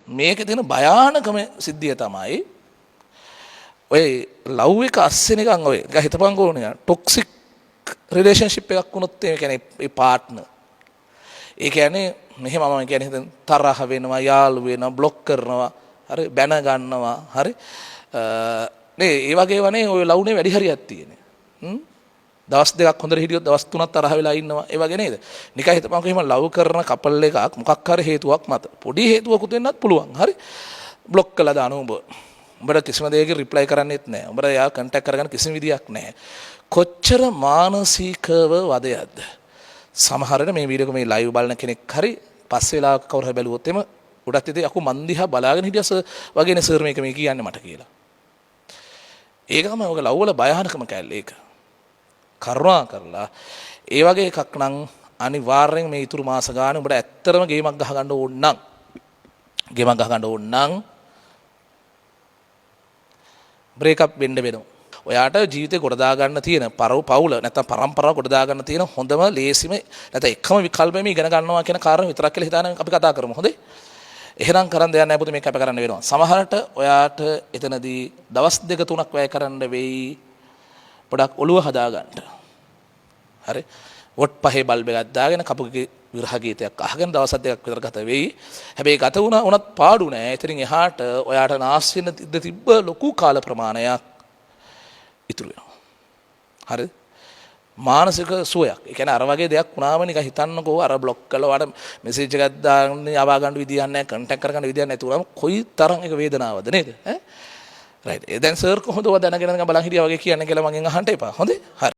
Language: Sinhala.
මේකේ තියෙන භයානකම සිද්ධිය තමයි ඔය ලව් එක අස්සේ නිකන් ඔය නිකන් හිතපන්කෝ, නිකන් ටොක්සික් රිලේෂන්ෂිප් එකක් වුණොත්, ඒ කියන්නේ ඒ පාර්ට්නර්, ඒ කියන්නේ මෙහෙම මම කියන්නේ හිතෙන් තරහ වෙනවා, යාළු වෙනවා, බ්ලොක් කරනවා, හරි, බැන ගන්නවා, හරි නේ. ඒ වගේ වනේ ඔය ලව්නේ වැඩි හරියක් තියෙන්නේ. දවස් 2ක් හොඳට හිටියොත් දවස් 3ක් තරහ වෙලා ඉන්නවා. ඒ වගේ නේද? නිකන් හිතපන්කෝ, එහෙම ලව් කරන කපල් එකක් මොකක් හරි හේතුවක් මත, පොඩි හේතුවකුත් වෙන්නත් පුළුවන්, හරි, බ්ලොක් කළා දානවා උඹ. උඹට කිසිම දෙයකින් රිප්ලයි කරන්නෙත් නෑ. උඹට එයා කන්ටැක්ට් කරගන්න කිසිම විදියක් නෑ. කොච්චර මානසිකව වදයක්ද? සමහර වෙලට මේ වීඩියෝ එක මේ ලයිව් බලන කෙනෙක් හරි පස්සේ වෙලාවක කවුරු හරි බැලුවොත් එම උඩත් ඉතින් අකු මන් දිහා බලාගෙන හිටියා සර් වගේනේ සර් මේක මේ කියන්නේ මට කියලා. ඒක තමයි ඔක ලව් වල භයානකම කෑල්ල ඒක. කරුණා කරලා ඒ වගේ එකක් නම් අනිවාර්යෙන් මේ ඉතුරු මාස ගානේ උඹට ඇත්තටම ගේමක් ගහගන්න ඕන නම්, ගේමක් ගහගන්න ඕන නම් බ්‍රේක් අප් වෙන්න වෙනවා. ඔයාට ජීවිතේ ගොඩ දා ගන්න තියෙන පරව පවුල නැත්නම් පරම්පරාව ගොඩ දා ගන්න තියෙන හොඳම ලේසිම නැත්නම් එකම විකල්පය මේ ඉගෙන ගන්නවා කියන කාරණා විතරක් කියලා හිතාන අපි කතා කරමු. හොඳේ? එහෙනම් කරන් දෙයක් නෑ පුතේ, මේක කැප කරන්න වෙනවා. සමහරට ඔයාට එතනදී දවස් 2 3ක් වැය කරන්න වෙයි පොඩක් ඔළුව හදා ගන්න. හරි. What පහේ බල්බ් එකක් දාගෙන කපුගේ විරහ ගීතයක් අහගෙන දවස් 2ක් විතර ගත වෙයි. හැබැයි ගත වුණා වුණත් පාඩු නෑ. එතනින් එහාට ඔයාට නාස්ති වෙන ඉඩ තිබ්බ ලොකු කාල ප්‍රමාණයක් ඉතුරු වෙනවා. හරිද? මානසික සුවයක්. ඒ කියන්නේ අර වගේ දෙයක් වුණාම නිකන් හිතන්නකෝ, අර බ්ලොක් කරලා ඔයාට මෙසේජ් එකක් දාන්න යවා ගන්න විදියක් නැහැ, කන්ටැක්ට් කරගන්න විදියක් නැති වුණාම කොයි තරම් ඒක වේදනාවද නේද? ඈ රයිට්. ඒ දැන් සර් කොහොමද ඔයා දැනගෙන නිකන් බලන් හිටියා වගේ කියන්නේ කියලා මගෙන් අහන්න එපා. හොඳේ? හරි.